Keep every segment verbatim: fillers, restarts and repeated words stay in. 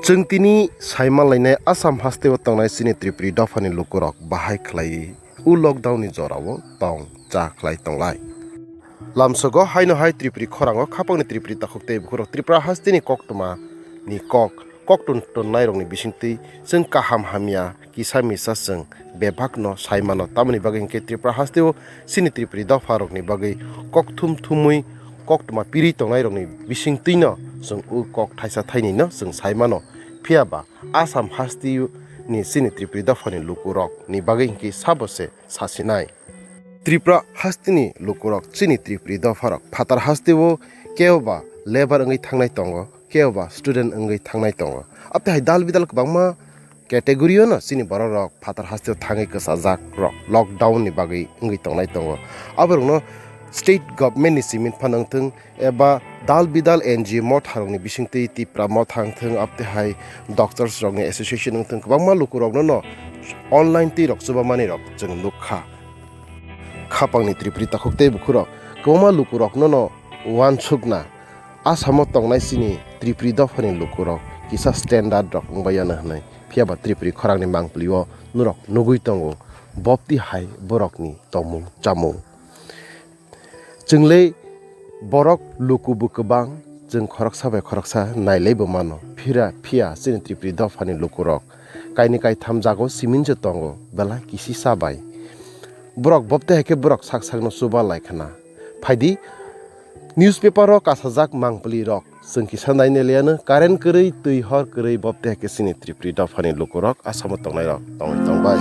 Chwng tini saima lainai Assam hasteo tongnai chini Tripuri dophani lukurok bahai khlaiwi u lockdown ni jorao tong cha khlai tonglai. Lamsogo haino hai Tripuri khorango khapangni Tripuri takhuk tei bukhurok Tripura hasteni koktwma ni kok, koktun tonnairokni bisingtwi chwng kaham hamya kisa misa chwng bebakno sai mano. Tamoni bagwi hinkhe Tripura hasteo chini Tripuri dopharokni bagwi kokthum thumwi koktwma pirwi tongnairokni bisingtwino chwng o kok thaisa thainwino chwng sai mano. Phiya ba Assam hasteni chini Tripuri dophani lukurokni bagwi hinkhe sabo se sasinai. Tripura hasteni lukurok chini Tripuri dopharok phatar hasteo kebo ba labour wngwi thangnai tongo, kebo ba student wngwi thangnai tongo. Abtwi hai dal bidal kwbangma category-o no chini borok rok phatar hasteo thangwi kwchajak rok lockdown ni bagwi wngwi tongnai tongo. Aborokno state government ni simi phano wngthwng eba dal bidal N G O motha rokni bisingtwi Tipra motha wngthwng, abtwi hai doctors rokni association wngthwng, kwbangma lukurokno no online twi rok chubamani rok chwng nukha. Khapangni Tripuri takhuk tei bukhurok kwbangma lukurokno no uansukna Assamo tongnai chini Tripuri dophani lukurok kisa standard rok wngbai ano hwnwi. Phiya ba Tripuri khorangni mangpili-o norok nugwi tongo, bopti hai borokni tongmung chamung. Chwngle borok luku bo kwbang, chwng khoroksa bai khoroksa nailai bo mano. Phira phiya chini Tripuri dophani lukurok kaini kaitham jago simin se tongo, belai kisi sa bai. Borok bopte hai khe borok sak sakno chuba lai khna. Phaidi newspaper-o kasajak mangpili rok. Chwng kisa nainai liya no, current kwrwi, twi hor kwrwi, bopte hai khe chini Tripuri dophani lukurok Assamo tongnairok tongwi tongbai.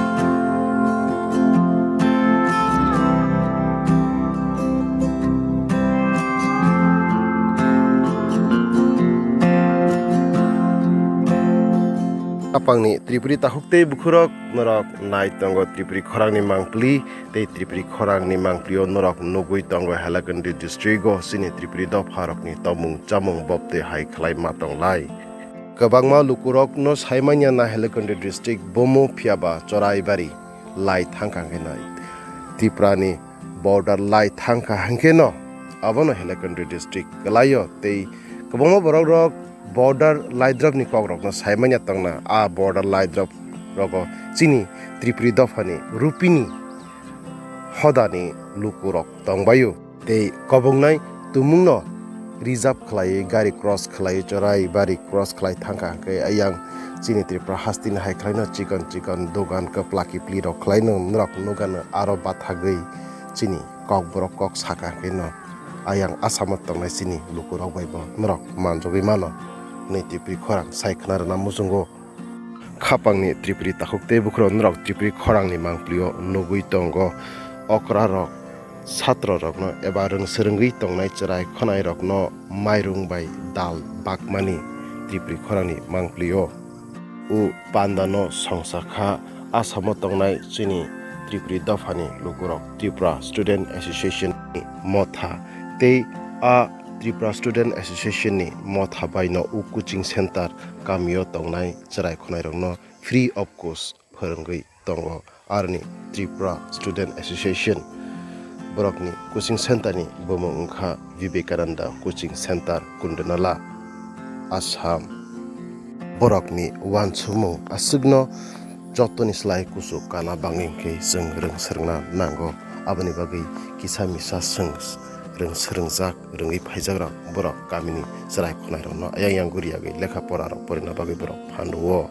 Khapangni Tripuri takhuk tei bukhurok norok nai tongo Tripuri khorangni mangpili. Tei Tripuri khorangni mangpili-o norok nugwi tongo Hailakandi district-o chini Tripuri dopharokni tongmung chamung boptwi hai khlai ma tonglai. Kwbangma lukurokno saimanya na Hailakandi district, Bumu phiya ba Choraibari lai thangkha hwnkhe nai Tripurani border lai thangkha hwnkhe no abono Hailakandi district kwlaio tei kwbangma borokrok border laidropni kokrokno saimanya tongna. A border laidrop rogo chini Tripuri dophani rupini hodani lukurok tongbaio. Tei kobongnai tumungno reserve khlaiwi gari cross khlaiwi Choraibari cross khlai thangkha hwnkhe ayang chini Tripura hasteni hai khlaino chikon chikon dogan kwpla kipli rok khlaino norok nukgano aro bathagwi chini kokborok kok saka hwnkhe no ayang Assamo tongnai chini lukurok bai bo norok manjogwi mano hwnwi Tripuri khorang sai khna rwna muchungo. Khapangni Tripuri takhuk tei bukhurok norok Tripuri khorangni mangpili-o nugwi tongo. Okra rok satro rokno eba rwng swrwngwi tongnai chwrai khwnai rokno mairung bai dal bakmani Tripuri khorangni mangpili-o. O pandano songsa kha Assamo tongnai chini Tripuri dophani lukurok Tripura Student Association ni motha tei a Tripura Student Association ni motha baino o coaching center kamio tongnai chwrai khwnairokno free of cost phwrwngwi tongo. Aroni Tripura Student Association borokni coaching center ni bumung wngkha Vivekananda Coaching Center, Kundanala, Assam. Borokni uansukmung aswkno jotoni slai kuchuk kana bangwi hwnkhe chwng rwng swrwngna nango. Aboni bagwi kisa misa chwng rwng swrwngjak, rwngwi phaijakrok borok kamini chwrai khwnairokno ayang yang guri yagwi lekha porarok porina bagwi borok phan rwo.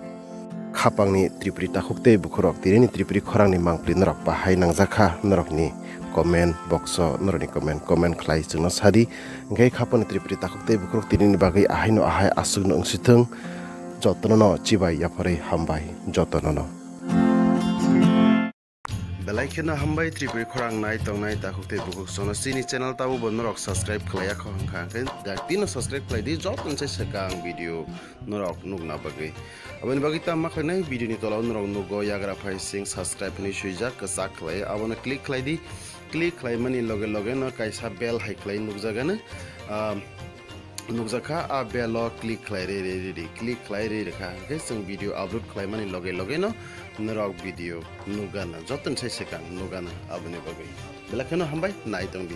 Khapangni Tripuri takhuk tei bukhurok, tinini Tripuri khorangni mangpili norok bahai nangjakha, norokni comment box-o norokni comment, comment khlai chwngno sadi. Hwnkhe khapangni Tripuri takhuk tei bukhurok tinini bagwi ahaino ahai aswkno wngsithwng, jotono no chibai yapharwi hambai jotono no. Belai kheno hambai Tripuri khorang nai tongnai takhuk tei bukhuk sono chini channel tabukbo norok subscribe khlaiya kho hwnkha hwnkhe daktino subscribe khlai di jotono se swkang video norok nukna bagwi. Aboni bagwi tamo khlainai video ni tola o norok nugo yagra phai sing subscribe hinwi swijak kwchak khlai abono click khlai di. Click khlaimani loge loge no kaisa bell hai khlai nukjagano. Ah, nukjakha, a bell o click khlai rwi rwi rwi rwi, click khlai rwi rwkha hwnkhe chwng video upload khlaimani loge loge no norok video nukgana jotoni sai swkang nukgana aboni bagwi. Belai kheno hambai nai tongdi.